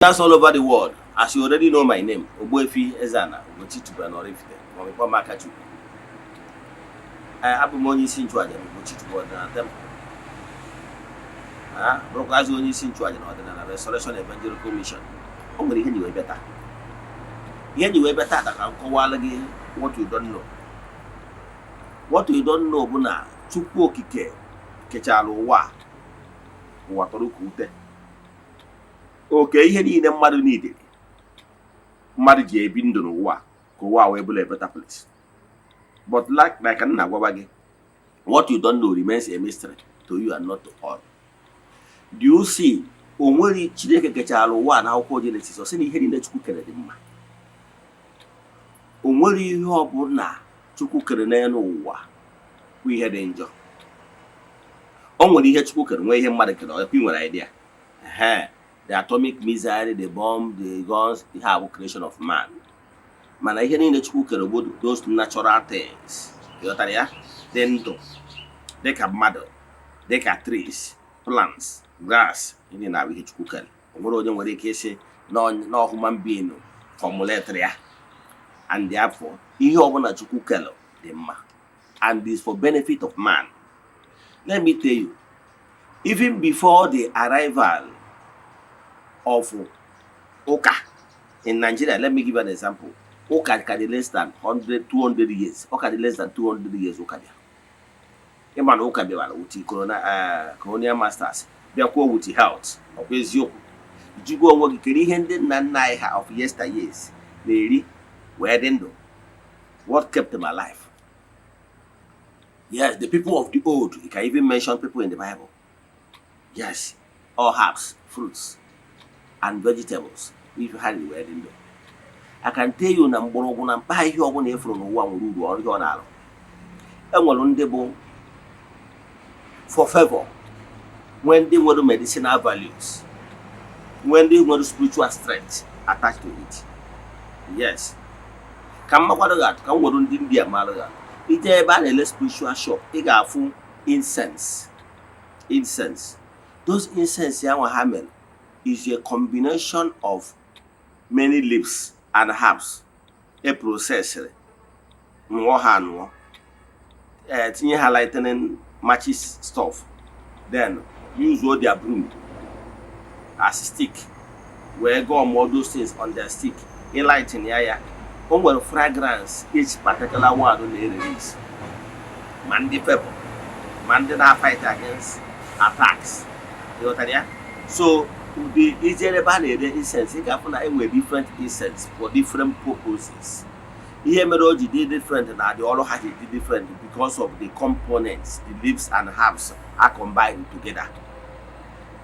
That's all over the world. As you already know my name, Ogbuefi Eze-Ana Ugochi tubelu Oraifite, ma ọ bụ kpọọ m Akachukwu. Ee, abụ m onye isi nchụaja na Ugochi tubelu Ọdịnala Temple. Ah, bụrụkwazị onye isi nchụaja na Ọdịnala Restoration Evangelical Mission. O nwere ihe nji wee bịa taa. Ihe nji wee bịa taa ka m kọwalụ gị what you don't know. What you don't know bụ na Chukwu Okike kechara ụwa a, ụwa tọrọ ka ute. Oke ihe niile mmadụ niile mmadụ ji ebi ndụ n'ụwa ka ụwa wee bụrụ a better place. But like m na-agwaba gị, what you don't know remains a mystery to you and not to all. Do you see? O nwere Chineke kechara ụwa na akwụkwọ Genesis, ọ sị na ihe niile Chukwu kere dị mma. O nwere ihe ọbụla Chukwu kere n'elu ụwa bụ ihe dị njọ. O nwere ihe Chukwu kere, nwee ihe mmadụ kere. Ọ ị nwere idea? Ehe, the atomic missile, the bomb, the guns, ihe a bụ creation of man. Mana ihe niile Chukwu kere bụ those natural things, ịghọtara ya, dị ndụ, dịka mmadụ, dịka trees, plants, grass, ihe na-abụ ihe Chukwu kere. O nwere onye nwere ike ịsị na human being formulate ya. And therefore, ihe ọbụla Chukwu kere dị mma and is for benefit of man. Let me tell you, even before the arrival of ụka in Nigeria, let me give you an example. Ụka ka dị less than 100, 200 years. Ụka dị less than 200 years ụka bịa. Ịma na ụka bịara with colonial masters, bịakwuo with health. Ọkwa eziokwu? Jụgwa onwe gị, kedu ihe ndị nna nna anyị ha of yesteryears na-eri wee dị ndụ? What kept them alive? Yes, the people of the old, you can even mention people in the Bible. Yes, all herbs, fruits and vegetables ife ha riri wee dị ndụ. I can tell you na mgbọrọgwụ na mkpa ihe ọbụla ịfụrụ n'ụwa nwere uru ọrụ ihe ọ na-arụ. Enwere ndị bụ for favor, nwee ndị nwere medicinal values, nwee ndị nwere spiritual strength attached to it. Yes, ka m makwado gị atụ, ka m were ndị India mara gị atụ. Ije ebe a na-ele spiritual shop, ị ga-afụ incense. Incense, those incense ya nwa ha mere is a combination of many leaves and herbs e processịrị, nụọ ha nụọ, ee, tinye ha lightning matches stuff, then use their broom as stick wee gum all those things on their stick, ịlighten ya. Ya o nwere fragrance each particular one na-erelease, ma ndị favor, ma ndị na-fight against attacks. Ịghọtara ya? So ụdị ijere ebe a na-ere incense, ị ga-afụ na enwere different incense for different purposes. Ihe mere o ji dị different na the ọrụ ha ji dị different because of the components, the leaves and herbs are combined together.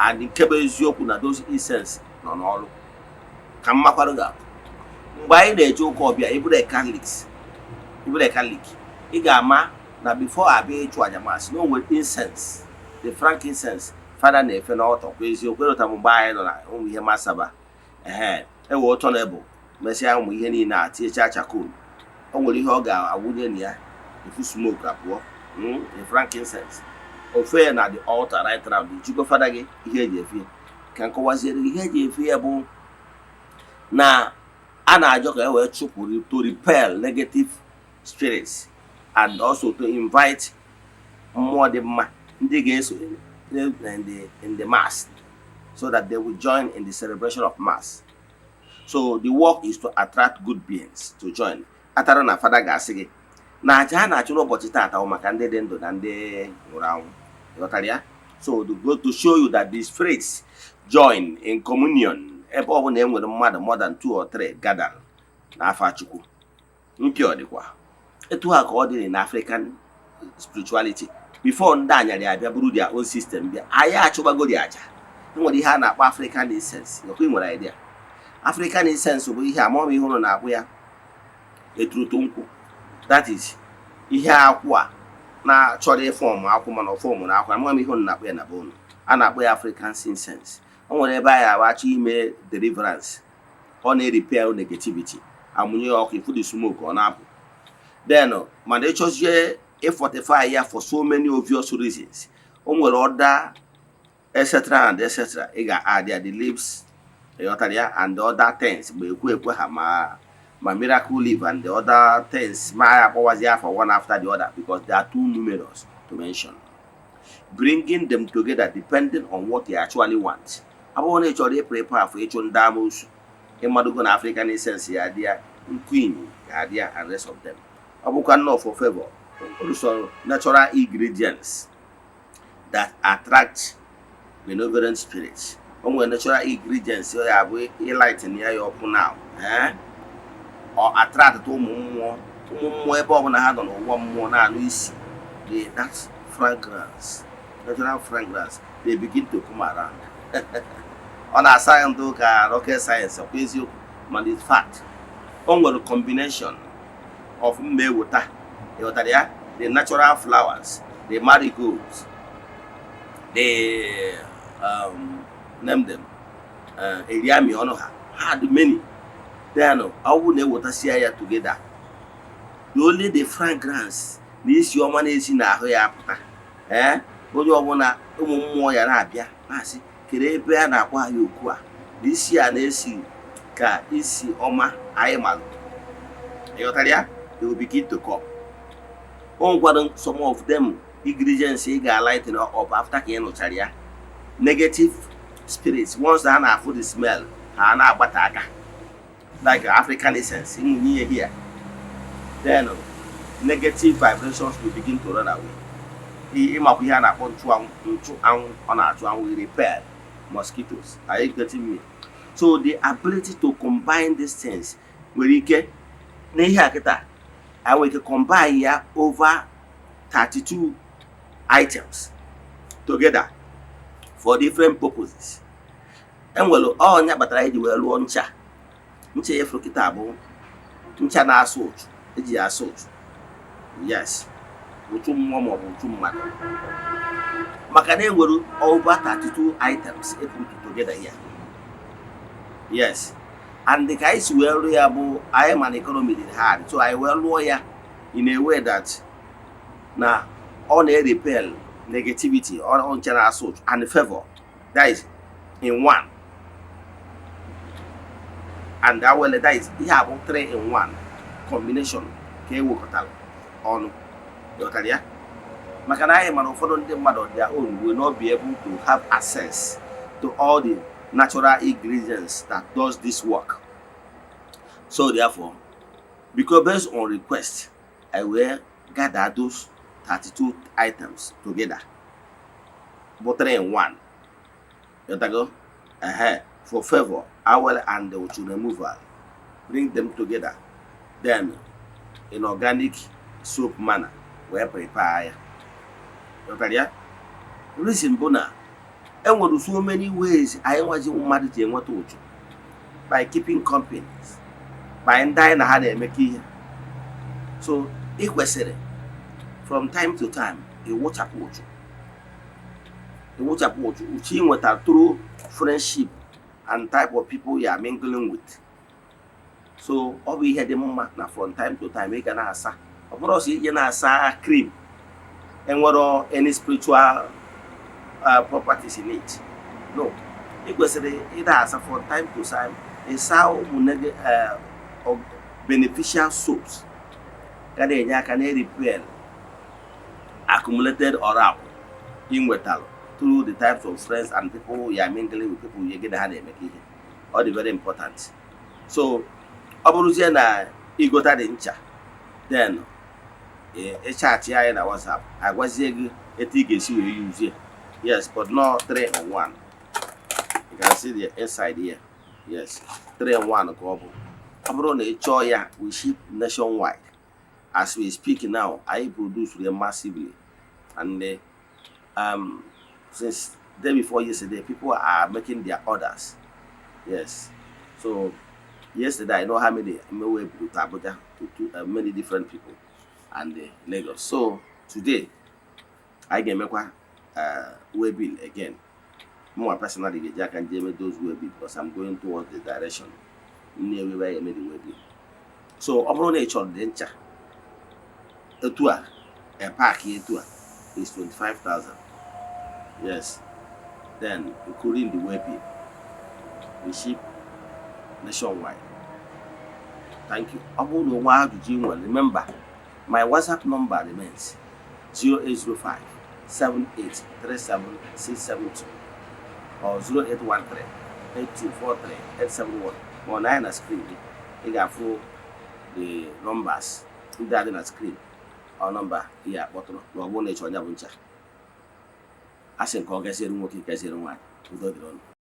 And nke bụ eziokwu na those incense nọ n'ọrụ. Ka m makwarụ gị atụ, mgbe anyị na-eje ụka ọbịa, ịbụrụ a Catholics, ịbụrụ a Catholic, ị ga-ama na before abịa ịchụ aja Mass, na o nwere incense, the frankincense, fada na-efe n'ọtọ. Kwa eziokwu? Erota m mgbe anyị nọ na ụmụ ihe masaba, ehe, ewe ụtọ na ebu mesịa ụmụ ihe niile a, tinyechaa charcoal, o nwere ihe ọ ga-awụnye na ya, efu smoke apụọ, the frankincense, ofe ya na the altar right round. Ijikọ fada gị ihe eji efe ya, ka nkọwaziere gị ihe eji efe ya bụ na a na-ajọ ka e wee chụpụ, to repel negative spirits and also to invite mmụọ dị mma ndị ga-eso in the mass, so that they will join in the celebration of mass. So the work is to attract good beings to join. Atara na fada ga-asị gị na aja a na-achụ n'ụbọchị taata bụ maka ndị dị ndụ na ndị nwụrụ anwụ. Ịghọtara ya? So to go to show you that the spirits join in communion ebe ọ bụla e nwere mmadụ more than two or three gather n'afa Chukwu. Nke ọ dịkwa etu a ka ọ dị na African spirituality before ndị anyarị abịa bụrụ their own system bịa. Anyị achụgbagori aja. Enwere ihe a na-akpọ African incense. Nakwa ị nwere idea, African incense bụ ihe amaghị m ihe ụnụ na-akpụ ya, eturutu nkwụ. That is ihe akwụ a na-achọrọ ịform akwụ, mana ọ form na akwụ. Amaghị m ihe ụnụ na-akpụ ya na be ụnụ. A na-akpọ ya African incense. O nwere ebe anyị achọ ime deliverance, ọ na-erepel negativity, amụnye ya ọkụ, ifu the smoke ọ na-apụ. Then mana ịchọzie ịfortify ya for so many obvious reasons, o nwere other etc and etc ị ga-add ya, the leaves. Ịghọtara ya? And the other things ma ekwe ekwe ha ma miracle leaf and the other things ma ya akpọwazi afọ one after the other because they are too numerous to mention. Bringing them together depending on what you actually want. Ọ bụrụ na ị chọrọ prepare for ịchụ ndị amoosu, ịmadogo na African incense ya adị ya, queen ga-adị ya and rest of them. Ọ bụkwa nnọọ for favor, also natural ingredients that attract benevolent spirits. O nwere natural ingredients ọ ya bụ ịlighten ya ọkụ now, eh? Ọ attract ụmụ mmụọ, ụmụ mmụọ ebe ọbụla ha nọ n'ụwa mmụọ na-anụ isi the that fragrance, natural fragrance, they begin to come around. Ọ na-asa ya ndụ ka rocket science, ọkwa eziokwu, mana in fact o nwere combination of mma eweta. Ịghọtara ya? The natural flowers, the marigolds, the name them, eriami ọnụ ha ha dị many. Then ọ bụrụ na ewetasia ya together, the only the fragrance na isi ọma na-esi n'ahụ ya apụta, ee, onye ọbụla ụmụ mmụọ ya na-abịa na-asị, kedu ebe a na-akpọ anyị oku a na isi a na-esi ka isi ọma anyị malụ? Ịghọtara ya? They will begin to come. O nwekwara some of them ingredients ị ga-lighten up after ka ị nụchara ya. Negative spirits, once ha na-afụ the smell, ha na-agbate aka, like African incense ịmụnye ihe here, then negative vibrations will begin to run away. Ịmakwa ihe a na-akpọ nchụanwụ, nchụ anwụ, ọ na-achụ anwụ, repel mosquitoes. Are you getting me? So the ability to combine these things nwere ike n'ihe a kịta anyị nwere ike combine ya over 32 items together for different purposes. Enwere ọnya kpatara anyị ji wee lụọ ncha. Ncha efuru kịta bụ ncha na-asụ ụchụ, eji ya asụ ụchụ, yes, ụchụ mmụọ maọbụ ụchụ mmadụ, maka na enwere over 32 items e put together here, yes. And ka anyị si wee lụọ ya bụ anyị ma na economy dị hard, so anyị wee lụọ ya in a way that na ọ na-repel negativity, ọ ncha na-asụ ụchụ and favor, that is in one. And that, well, that is ihe a bụ 3 in 1 combination ka e wekọtara ọnụ. Ghọtara ya? Maka na anyị mana ụfọdụ ndị mmadụ, their own will not be able to have access to all the natural ingredients that does this work. So therefore, because based on request, I will gather those 32 items together bụ 3 in 1. Ghọtago? Ehe, for favor, awele and uchu removal, bring them together, then in organic soap manner wee prepare ya. Ghọtara ya? Reason bụ na enwere so many ways anyị nwazi mmadụ ji enweta ụchụ by keeping companies, by ndị anyị na ha na-emekọ ihe. So ị kwesịrị from time to time ịwụchapụ ụchụ, ịwụchapụ ụchụ, ụchụ ị nwetara through friendship and type of people you are mingling with. So ọ bụ ihe dị mma na from time to time ị ga na-asa. Ọ bụrụ ọsọ ije na-asa cream enwero any spiritual properties in it, no. Ị kwesịrị ịda asa from time to time, ịsa ụmụnne gị beneficial soaps ga na-enye aka na repel accumulated aura ị nwetalụ through the types of friends and people you are mingling with, people you gị na ha na-emekọ ihe. Ọ dị very important. So ọ bụrụzie na ịgota dị ncha, then ịchatị anyị na WhatsApp, agwazie gị etu ị ga-esi wee use. Yes, but not 3 in 1. You can see the inside here. Yes, 3 in 1 ka ọ bụ. Ọ bụrụ na ị chọọ ya, we ship nationwide. As we speak now, anyị produce them massively, and since day before yesterday, people are making their orders. Yes, so yesterday, I know how many we to Abuja to many different people and Lagos. So today anyị ga-emekwa waybill again. Mụnwa personally ga-eji aka nje eme those waybill because I'm going towards the direction Nnewi ebe anyị eme the waybill. So ọ bụrụ na ị chọrọ dị ncha etu a, a pack etu a is 25,000. Yes, then including the waybill. We ship nationwide. Thank you. Ọ bụrụ na onwe ajụjụ ị nwere, remember, my WhatsApp number remains 0805 7837672 or 0813 8243 871, ma ọ na ya na screen gị, ị ga-afụ the numbers ndị a dị na screen. Ọ nọmba ihe akpọtụrụ ma ọ bụrụ na ị chọrọ ya bụ ncha. A sị nke ọ gaziere nwoke, gaziere nwaanyị. Udo dịrị unu.